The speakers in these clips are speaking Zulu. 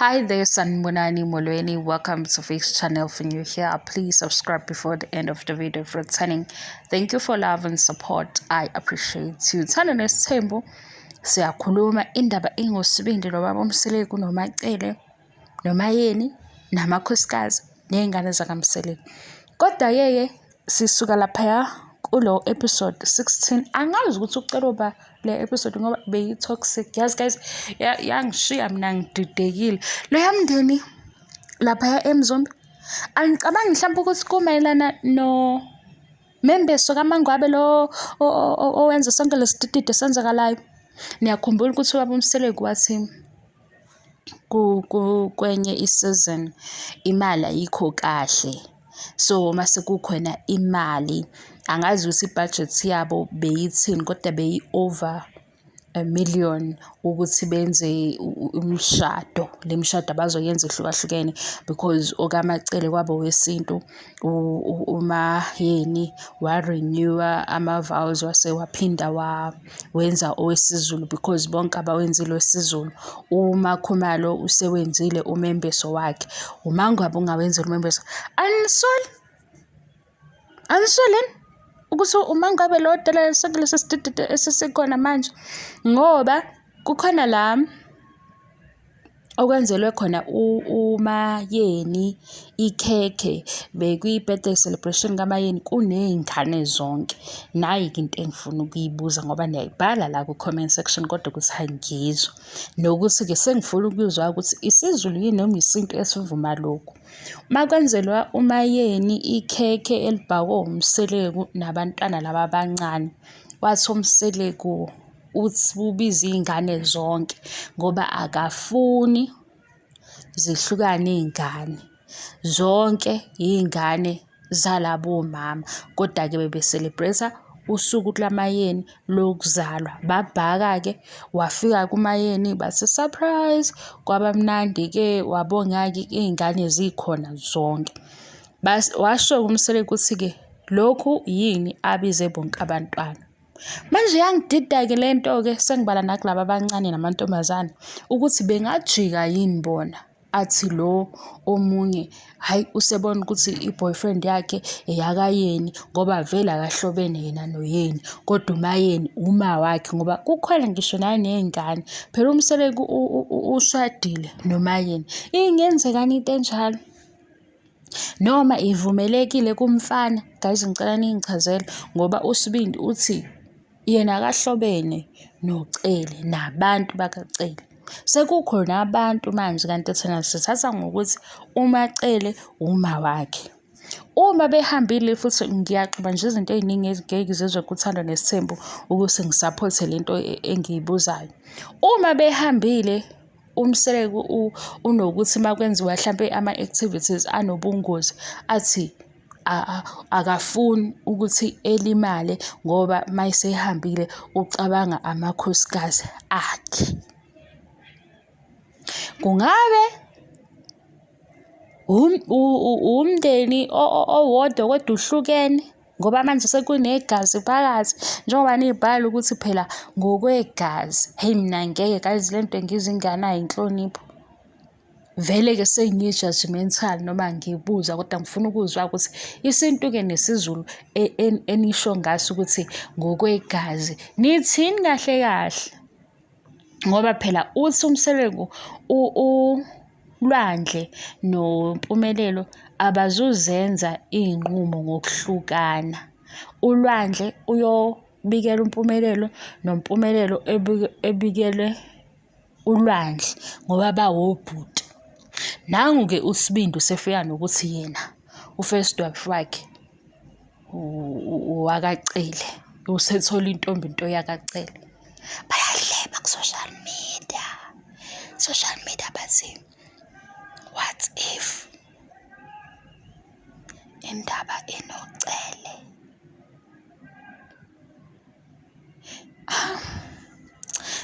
Hi there, Sanibonani Molweni. Welcome to Face Channel. If you're new here, please subscribe before the end of the video. If returning, thank you for love and support. I appreciate you. Thando Nesithembu siyakhuluma indaba ingoSibindi nobaba uMseleku noMaCele noMaYeni namakhosikazi ney'ngane zakaMseleku. Kodwa-ke ke sisuka laphaya kulo episode 16. Angazi ukuthi ucela uba le episode ngoba beyi-toxic. Yazi guys, yangishiya mina ngididekile. Loya mndeni laphaya eMzumbe, angicabangi mhlawumbe ukuthi kumayelana no Membeso kaMangwabe lo owenza sonke lesidididi esenzakalayo. Niyakhumbula ukuthi ubaba uMseleku wathi kwenye i-season imali ayikho kahle. So mase kukhona imali, angazi ukuthi i-budget yabo beyithini kodwa beyi-over a million ukuthi benze umshado, le mishado abazoyenza ehlukahlukene because okaMaCele kwaba owesintu, uMaYeni wa-renew-a ama-vows wase waphinda wenza owesiZulu because bonke abawenzile owesiZulu. UMaKhumalo usewenzile umembeso wakhe, uMangwabe ungawenzile umembeso. Anisoli? Anisoli yini ukuthi uMangwabe lo odala sonke lesi sidididi esesikhona manje? Ngoba kukhona la okwenzelwe khona uMaYeni ikhekhe, bekwi-birthday celebration kaMaYeni kuney'ngane zonke. Nayi-ke into engifuna ukuyibuza ngoba niyayibhala la ku-comment section kodwa ukuthi angiyizwa. Nokuthi-ke sengifuna ukuzwa ukuthi isiZulu yini noma isintu esivuma lokhu. Uma kwenzelwa uMaYeni ikhekhe elibhakwe uMseleku nabantwana laba abancane, wathi uMseleku uthi ubiza iy'ngane zonke ngoba akafuni zihlukane iy'ngane. Zonke iy'ngane zalabo mama, kodwa-ke bebe-celebrate-a usuku likaMaYeni lokuzalwa. Babhaka-ke, wafika kuMaYeni bathi surprise, kwaba mnandi-ke, wabonga-ke iy'ngane zikhona zonke. Washo-ke uMseleku ukuthi-ke lokhu yini abize bonke abantwana. Manje iyangidida-ke le nto-ke sengibala nakulaba abancane namantombazane ukuthi bengajika yini bona athi lo omunye hhayi usebona ukuthi i-boyfriend yakhe eyakaYeni ngoba vele akahlobene yena noYeni kodwa uMaYeni uma wakhe ngoba kukhona ngisho naney'ngane. Phela uMseleku ushadile noMaYeni. Ingenzekani into enjalo? Noma ivumelekile kumfana? Guys, ngicela ningichazele ngoba uSibindi uthi yena akahlobene noCele nabantu bakaCele. Sekukhona abantu manje kanti thina sithatha ngokuthi uMaCele uma wakhe. Uma behambile futhi ngiyaxuba nje izinto ey'ningi ezingeke ngizizwe kuThando Nesithembu ukuthi ngisaphothe le nto engiyibuzayo. Uma behambile uMseleku unokuthi uma kwenziwa hlampe ama-activities anobungozi athi akafuni ukuthi elimale ngoba uma esehambile ucabanga amakhosikazi akhe. Kungabe umndeni owodwa kodwa uhlukene ngoba manje sekunegazi phakathi njengoba nibhala ukuthi phela ngokwegazi. Hheyi mina ngeke guys le nto ngizwa inganayo inhlonipho. Vele-ke sengiyi-judgemental noma ngibuza kodwa ngifuna ukuzwa ukuthi isintu-ke nesiZulu enisho ngaso ukuthi ngokwegazi nithini kahle kahle? Ngoba phela uthi uMseleku uLwandle noMpumelelo abazuzenza iy'nqumo ngokuhlukana. ULwandle uyobikela uMpumelelo noMpumelelo ebikele uLwandle ngoba bawobhuti. Nangu-ke uSibindi usefika nokuthi yena u-first wife wakhe owakaCele, usethola intombi nto yakaCele. Bayahleba ku-social media, social media bathi what if indaba inoCele?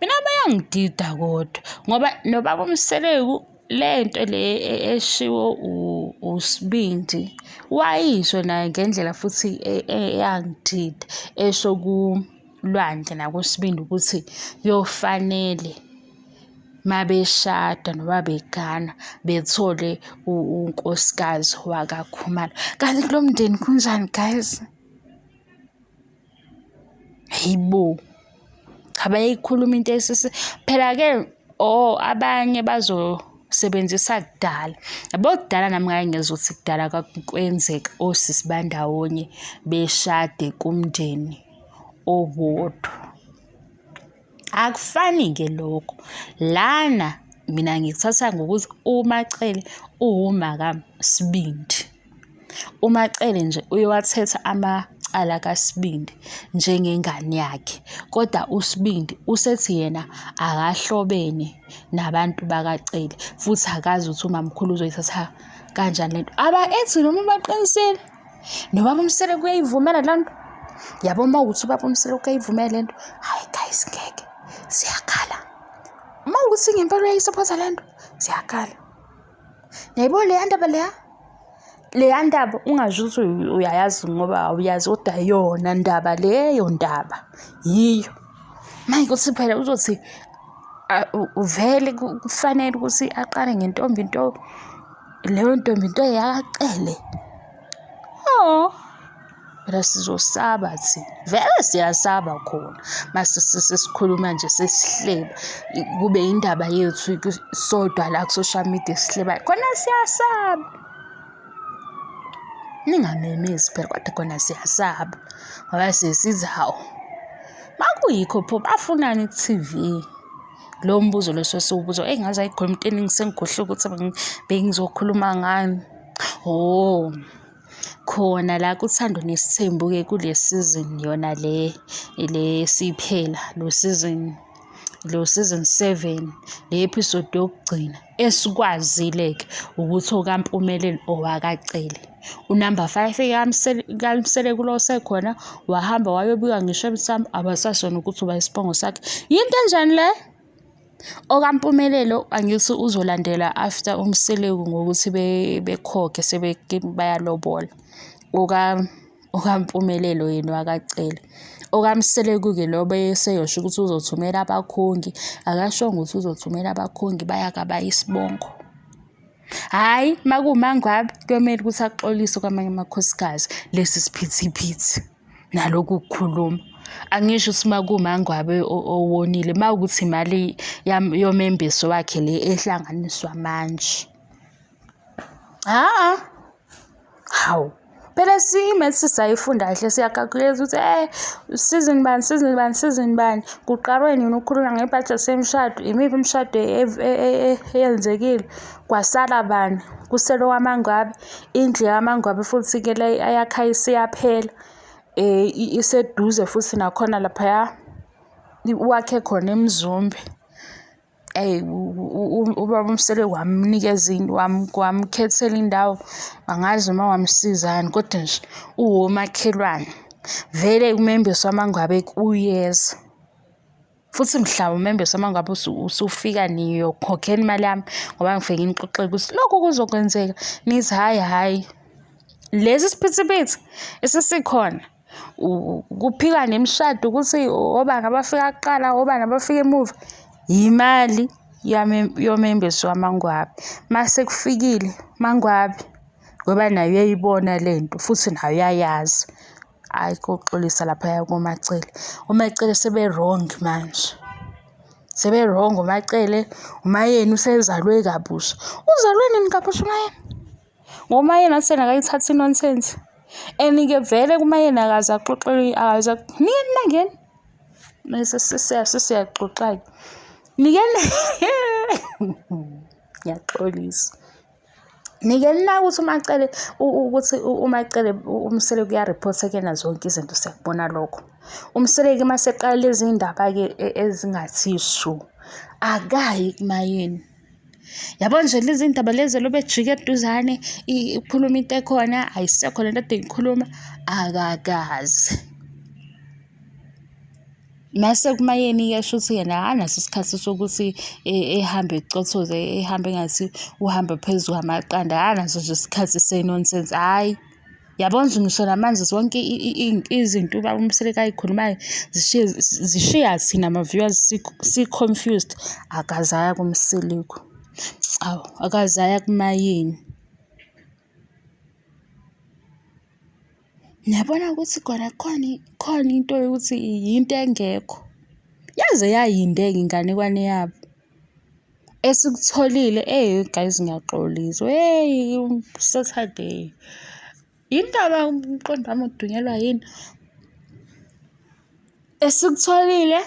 Mina bayangidida kodwa ngoba nobaba uMseleku le nto le eshiwo uSibindi wayisho naye ngendlela futhi eyangidida esho kuLwandle nakuSibindi ukuthi kuyofanele mabeshada noma begana bethole unkosikazi wakaKhumalo. Kanti kulo mndeni kunjani guys? Hayi bo! Cha bayayikhuluma into esisi. Phela-ke oh abanye bazosebenzisa kudala. Yabo kudala nami ngake ngezwa ukuthi kudala kwakwenzeka osisi bandawonye beshade kumndeni owodwa. Akufani-ke lokho. Lana mina ngikuthatha ngokuthi uMaCele uwuma kaSibindi. UMaCele nje uyowathetha amacala kaSibindi njengengane yakhe, kodwa uSibindi usethi yena akahlobene nabantu bakaCele futhi akazi ukuthi umamkhulu uzoyithatha kanjani lento. Aba ethi noma baqinisile nobaba uMseleku uyayivumela le nto. Yabo uma kuwukuthi ubaba uMseleku uyayivumela le nto, hhayi guys ngeke siyakhala. Uma kuwukuthi ngempela uyayisophotha le nto, siyakhala. Niyayibona leya ndaba leya? Leya ndaba ungasho ukuthi uyayazi ngoba awuyazi kodwa yona ndaba leyo ndaba yiyo. Manje ukuthi phela uzothi vele kufanele ukuthi aqale ngentombi nto leyo ntombi nto eyakacele. Oh. Phela sizosaba thina, vele siyasaba khona mase sesikhuluma nje sesihleba kube indaba yethu sodwa la ku-social media esihlebayo khona siyasaba. Ningamemezi phela kodwa khona siyasaba ngoba sesithi hawu makuyikho pho bafunani ku-T_V? Lowo mbuzo lo esesiwubuza eyi ngaze ngayikhuluma into eningi sengikhohlwe ukuthi bengizokhuluma ngani. Hho. Khona la kuThando Nesithembu-ke kule season yona le le esiphela lo season lo season 7 le episode yokugcina esikwazile-ke ukuthi okaMpumelelo owakaCele. Unamba 5 kaMseleku lo osekhona wahamba wayobika ngisho emsamo abasasona ukuthi uba isibongo sakhe. Yinto enjani le? OkaMpumelelo angithi uzolandela after uMseleku ngokuthi bekhokhe bayalobola. OkaMpumelelo yena wakaCele. OkaMseleku-ke lo beseyosho ukuthi uzothumela abakhongi, akashongo ukuthi uzothumela abakhongi bayakabaya isibongo. Hhayi, uma kuwuMangwabe kuyomele ukuthi axolise kwamanye amakhosikazi lesi siphithiphithi nalokhu kukhuluma. Angisho ukuthi uma kuwuMangwabe owonile, uma kuwukuthi imali yomembeso wakhe le ehlanganiswa manje. Ha-a. Hawu, phela i-maths sayifunda kahle siya-calculate ukuthi season bani, season bani, season bani, kuqalwe nini ukukhulunywa ngebhajethi yemishado, imiphi imishado eyenzekile, kwasala bani, kusele owaMangwabe, indlu yakaMangwabe futhi-ke le ayakhayo isiyaphela, iseduze futhi nakhona laphaya wakhe khona eMzumbe. Eyi ubaba uMseleku wamnikeza wamkhethela indawo, angazi noma wamsizani kodwa nje uwomakhelwane. Vele umembeso waMangwabe uyeza. Futhi mhla umembeso waMangwabe usufika niyokhokhela imali yami ngoba ngifike nginixoxele ukuthi lokhu kuzokwenzeka, nithi hhayi hhayi. Lesi siphithiphithi esesikhona kuphika nemishado ukuthi obani abafika kuqala obani abafika emuva yimali yomembeso wamangwabe. Mase kufikile mangwabe ngoba naye uyayibona le nto futhi naye uyayazi. Hhayi koxolisa laphaya koMaCele. OMaCele sebe-wrong manje. Sebe-wrong oMaCele, uMaYeni usezalwe kabusha. Uzalwe nini kabusha uMaYeni? NgoMayeni athi yena akayithathi i-nonsense. And-ke vele kuMayeni akaze axoxele akaze nike nangena. Mese sesiyaxoxa-ke. Nike ngiyaxolisa. Nike nake ukuthi uMaCele ukuthi uMaCele uMseleku uya-report-a kuyena zonke izinto siyakubona lokho. UMseleku uma eseqala lezi ndaba-ke ezingathi shu, akayi kuMayeni. Yabo nje lezi ndaba lezi elobe ejike eduzane ikhuluma into ekhona ayisekho lento ade ikhuluma akakaze. Mase kumayeni-ke shuthi yena akanaso isikhathi sokuthi ehambe ecothoze ehambe engathi uhamba phezu kwamaqanda akanaso nje isikhathi se-nonsense, hhayi. Yabo nje ngisho namanje zonke izinto ubaba uMseleku ay'khulumayo zishiye zishiya thina ma-viewers si-confused. Akaze aya kuMseleku, awu akaze aya kuMaYeni. Niyabona ukuthi kona khona khona into yokuthi yinto engekho. Yaze yayinde-ke inganekwane yabo. Esikutholile eyi guys ngiyaxolisa, hheyi Saturday. Yini ndaba umqondo wami udunyelwa yini? Esikutholile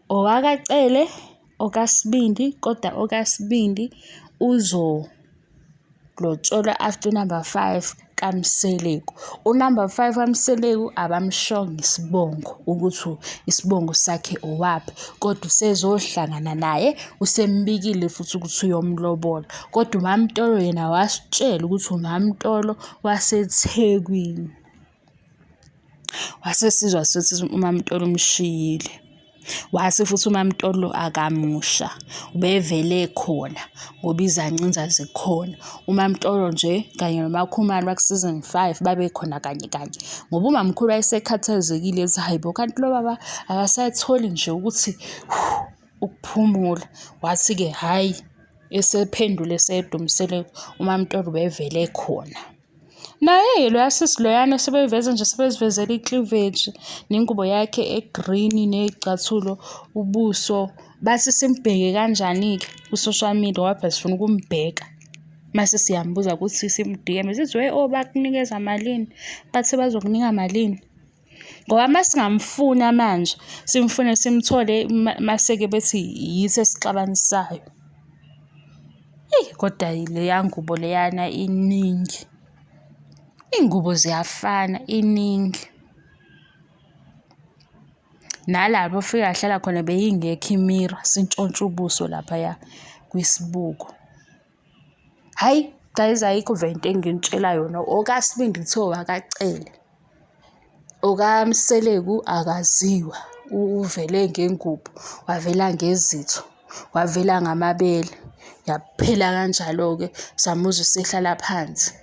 owakaCele, okaSibindi kodwa okaSibindi uzolotsholwa after unumber 5 kaMseleku. Unumber 5 kaMseleku abamshongo isibongo ukuthi isibongo sakhe owaphi kodwa usezohlangana naye usembikile futhi ukuthi uyomlobola. Kodwa uMaMtolo yena wasitshela ukuthi uMaMtolo waseThekwini. Wasesizwa sithi uMaMtolo umshiyile. Wathi futhi uMaMtolo akamusha, ubevele ekhona ngoba izancinza zikhona. UMaMtolo nje kanye noMaKhumalo baku-season 5 babekhona kanye kanye. Ngoba umamkhulu wayesekhathazekile ethi hhayi bo kanti lo baba akasatholi nje ukuthi ukuphumula. Wathi-ke hhayi esephendule esedumsele uMaMtolo ubevele ekhona. Naye-ke loya sisi loyana sebeveza nje sebezivezela i-cleavage nengubo yakhe e-green ney'cathulo, ubuso. Bathi simbheke kanjani-ke ku-social media ngoba phela sifuna ukumbheka. Mase siyambuza ukuthi simu-DM sithi we oh bakunikeza malini, bathe bazokunika malini. Ngoba uma singamfuna manje simfune simthole mase-ke bethi yithi esixabanisayo. Eyi kodwa leya ngubo leyana iningi. Iy'ngubo ziyafana iningi. Nalapho ofike wahlala khona beyingekho imira sintshontshe ubuso laphaya kwisibuko. Hhayi guys ayikho vele into enginitshela yona okaSibindi kuthiwa owakaCele. OkaMseleku akaziwa uvele ngengubo, wavela ngezitho, wavela ngamabele. Yaphela kanjalo-ke samuzwa esehlala phansi.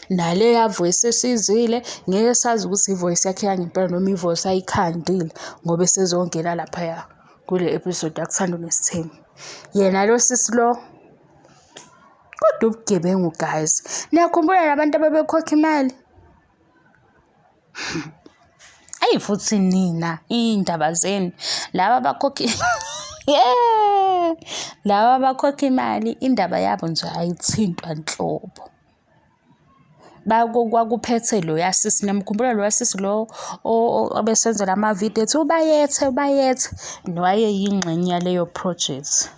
Naleya voice esiyizwile ngeke sazi ukuthi i-voice yakhe yangempela noma i-voice ayikhandile ngoba esezongena laphaya kule episode yakuThando Nesithembu. Yena lo sisi lo kodwa ubugebengu guys. Niyakhumbula nabantu ababekhokha imali? Eyi futhi nina iy'ndaba zenu laba abakhokha yeah laba abakhokha imali indaba yabo nje ayithintwa nhlobo. Kwakuphethe loya sisi niyamkhumbula loya sisi lo obesenzela amavidiyo ethi uBayethe uBayethe nowayeyingxenye yaleyo project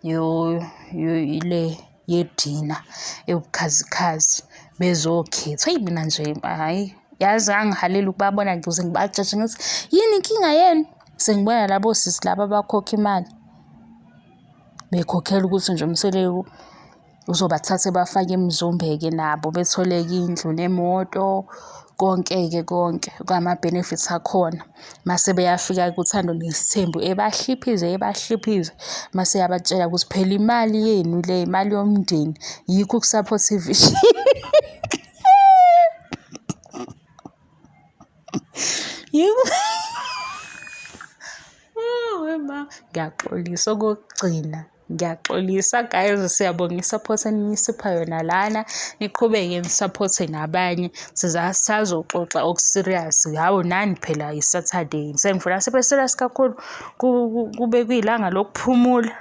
le yedina ewubukhazikhazi bezokhetha. Eyi mina nje hhayi yazi ngangihalela ukubabona ngize ngibajaje ngithi yini inkinga yenu? Sengibona labo sisi laba abakhokha imali bekhokhela ukuthi nje uMseleku uzobathatha ebafake eMzumbe-ke nabo bethole-ke indlu nemoto, konke-ke konke kwama-benefits akhona. Mase beyafika kuThando Nesithembu ebahliphize ebahliphize, mase eyabatshela ukuthi phela imali yenu le imali yomndeni yikho ukusaphotha i-vision. Yikho oh wema, ngiyaxolisa okokugcina. Ngiyaxolisa guys, siyabonga i-support enisipha yona lana. Niqhubeke ni-support-e nabanye. Sisazoxoxa oku-serious. Hawu nani phela i-Saturday. Sengifuna sibe serious kakhulu kube kuyilanga lokuphumula.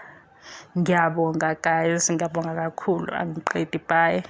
Ngiyabonga guys, ngiyabonga kakhulu. Angiqedi, bye.